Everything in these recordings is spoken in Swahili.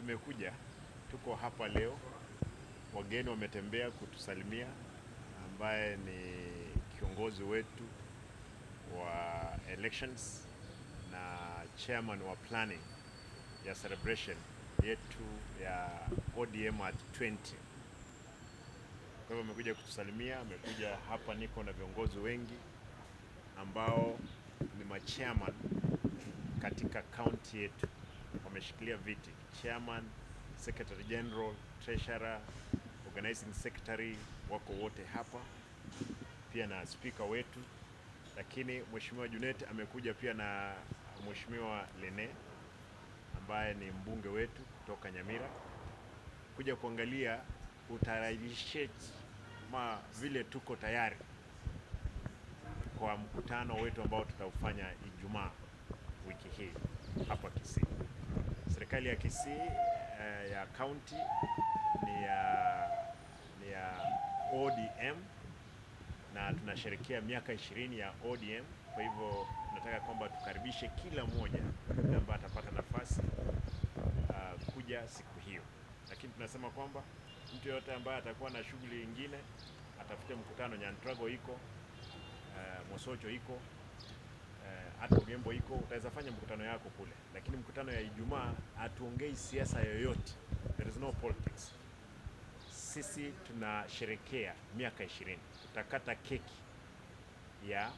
Tumekuja, tuko hapa leo, wageni wametembea kutusalimia, ambaye ni kiongozi wetu wa elections na chairman wa planning ya celebration yetu ya ODM at 20. Kwa hivyo amekuja kutusalimia, amekuja hapa, niko na viongozi wengi ambao ni machairman katika county yetu, wameshikilia viti chairman, secretary general, treasurer, organizing secretary, wako wote hapa, pia na speaker wetu. Lakini Mheshimiwa Junet amekuja pia na Mheshimiwa Lene ambaye ni mbunge wetu kutoka Nyamira kuja kuangalia utayarishaji ma vile tuko tayari kwa mkutano wetu ambao tutaufanya Ijumaa wiki hii hapa Kisii. Serikali ya Kisii ya county ni ya ODM na tunasherehekea miaka 20 ya ODM. Kwa hivyo tunataka kwamba tukaribishe kila mmoja ambaye atapata nafasi kuja siku hiyo, lakini tunasema kwamba mtu yeyote ambaye atakuwa na shughuli nyingine atafute mkutano. Nyantrago iko, Mosocho iko, hata Ugembo iko, utaweza fanya mkutano yako kule, lakini mkutano ya Ijumaa hatuongei siasa yoyote, there is no politics. Sisi tunasherekea miaka 20, tutakata keki ya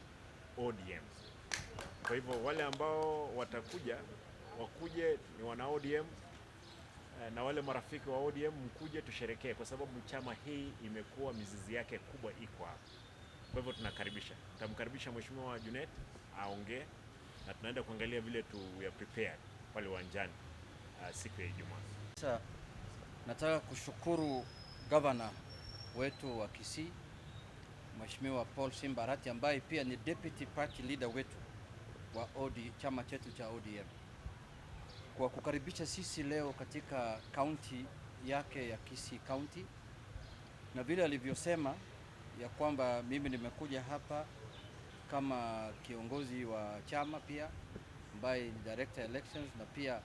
ODM. Kwa hivyo wale ambao watakuja wakuje ni wana ODM na wale marafiki wa ODM mkuje tusherekee, kwa sababu chama hii imekuwa mizizi yake kubwa iko hapa. Kwa hivyo tunakaribisha, nitamkaribisha Mheshimiwa Junet aongee na tunaenda kuangalia vile tu we are prepared pale uwanjani siku ya Ijumaa. Sasa nataka kushukuru gavana wetu wa Kisii, Mheshimiwa Paul Simba Arati, ambaye pia ni deputy party leader wetu wa OD, chama chetu cha ODM, kwa kukaribisha sisi leo katika kaunti yake ya Kisii County, na vile alivyosema ya kwamba mimi nimekuja hapa kama kiongozi wa chama pia ambaye ni director elections na pia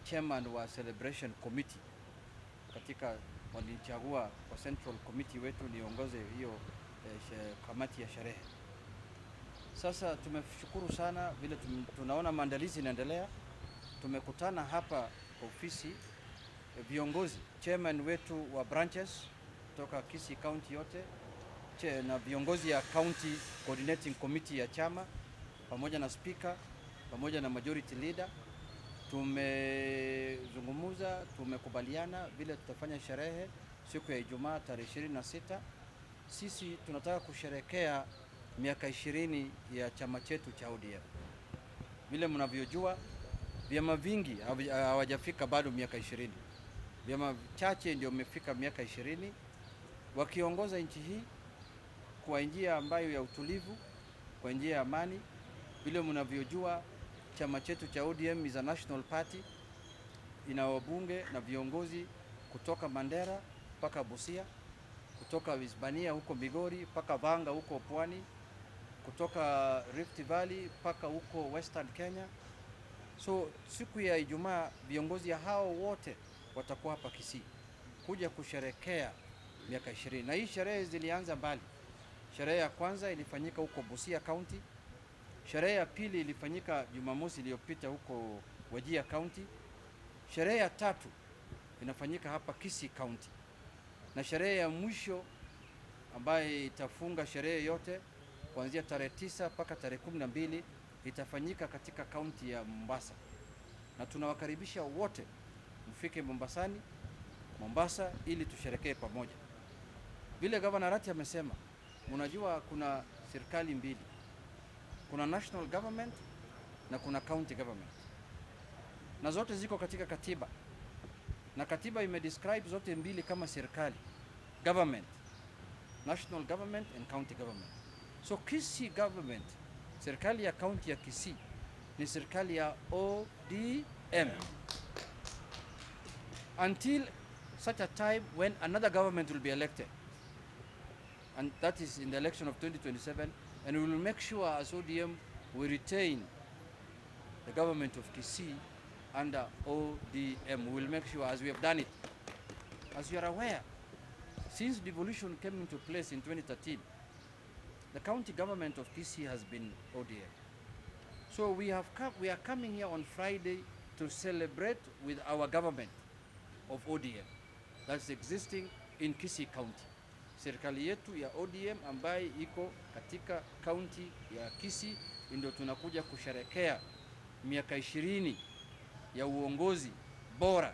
chairman wa celebration committee katika walinichagua kwa central committee wetu niongoze hiyo kamati ya sherehe. Sasa tumeshukuru sana vile tunaona maandalizi inaendelea. Tumekutana hapa ofisi viongozi, chairman wetu wa branches kutoka Kisii County yote na viongozi ya county coordinating committee ya chama pamoja na speaker pamoja na majority leader. Tumezungumza, tumekubaliana vile tutafanya sherehe siku ya Ijumaa tarehe 26. Sisi tunataka kusherekea miaka 20 ya chama chetu cha ODM. Vile mnavyojua, vyama vingi hawajafika bado miaka 20. Vyama chache ndio wamefika miaka 20 wakiongoza nchi hii kwa njia ambayo ya utulivu, kwa njia ya amani. Vile mnavyojua, chama chetu cha ODM is a national party, ina wabunge na viongozi kutoka Mandera mpaka Busia, kutoka Isebania huko Migori mpaka Vanga huko Pwani, kutoka Rift Valley mpaka huko Western Kenya. So siku ya Ijumaa viongozi hao wote watakuwa hapa Kisii kuja kusherekea miaka 20, na hii sherehe zilianza mbali. Sherehe ya kwanza ilifanyika huko Busia County. Sherehe ya pili ilifanyika Jumamosi iliyopita huko Wajir County. Sherehe ya tatu inafanyika hapa Kisii County, na sherehe ya mwisho ambaye itafunga sherehe yote kuanzia tarehe 9 mpaka tarehe 12 itafanyika katika kaunti ya Mombasa, na tunawakaribisha wote mfike Mombasani, Mombasa ili tusherekee pamoja. Vile Governor Arati amesema, unajua kuna serikali mbili, kuna national government na kuna county government, na zote ziko katika katiba, na katiba imedescribe zote mbili kama serikali government, national government and county government. So Kisii government, serikali ya county ya Kisii ni serikali ya ODM until such a time when another government will be elected, and that is in the election of 2027, and we will make sure as ODM we retain the government of Kisii. under ODM. We will make sure, as we have done it. As you are aware, since devolution came into place in 2013, the county government of Kisii has been ODM. So we are coming here on Friday to celebrate with our government of ODM that's existing in Kisii County. Serikali yetu ya ODM ambaye iko katika county ya Kisii ndio tunakuja kusherekea miaka 20 ya uongozi bora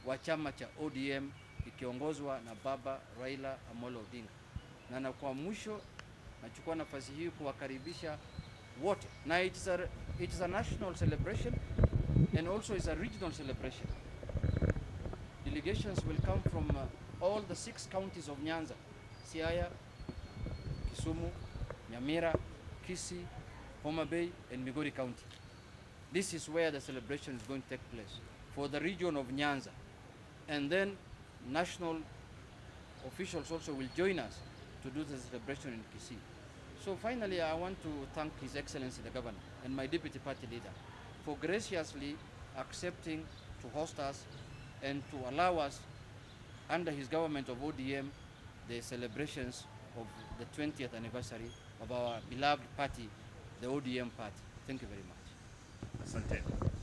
wa chama cha ODM ikiongozwa na Baba Raila Amolo Odinga. Na kwa mwisho nachukua nafasi hii kuwakaribisha wote, na it is a national celebration and also it's a regional celebration. Delegations will come from all the six counties of Nyanza: Siaya, Kisumu, Nyamira, Kisii, Homa Bay, and Migori County. This is where the celebration is going to take place for the region of Nyanza. And then national officials also will join us to do the celebration in Kisii. So finally, I want to thank His Excellency the Governor and my deputy party leader for graciously accepting to host us and to allow us under his government of ODM the celebrations of the 20th anniversary of our beloved party, the ODM party. Thank you very much. Asanteni.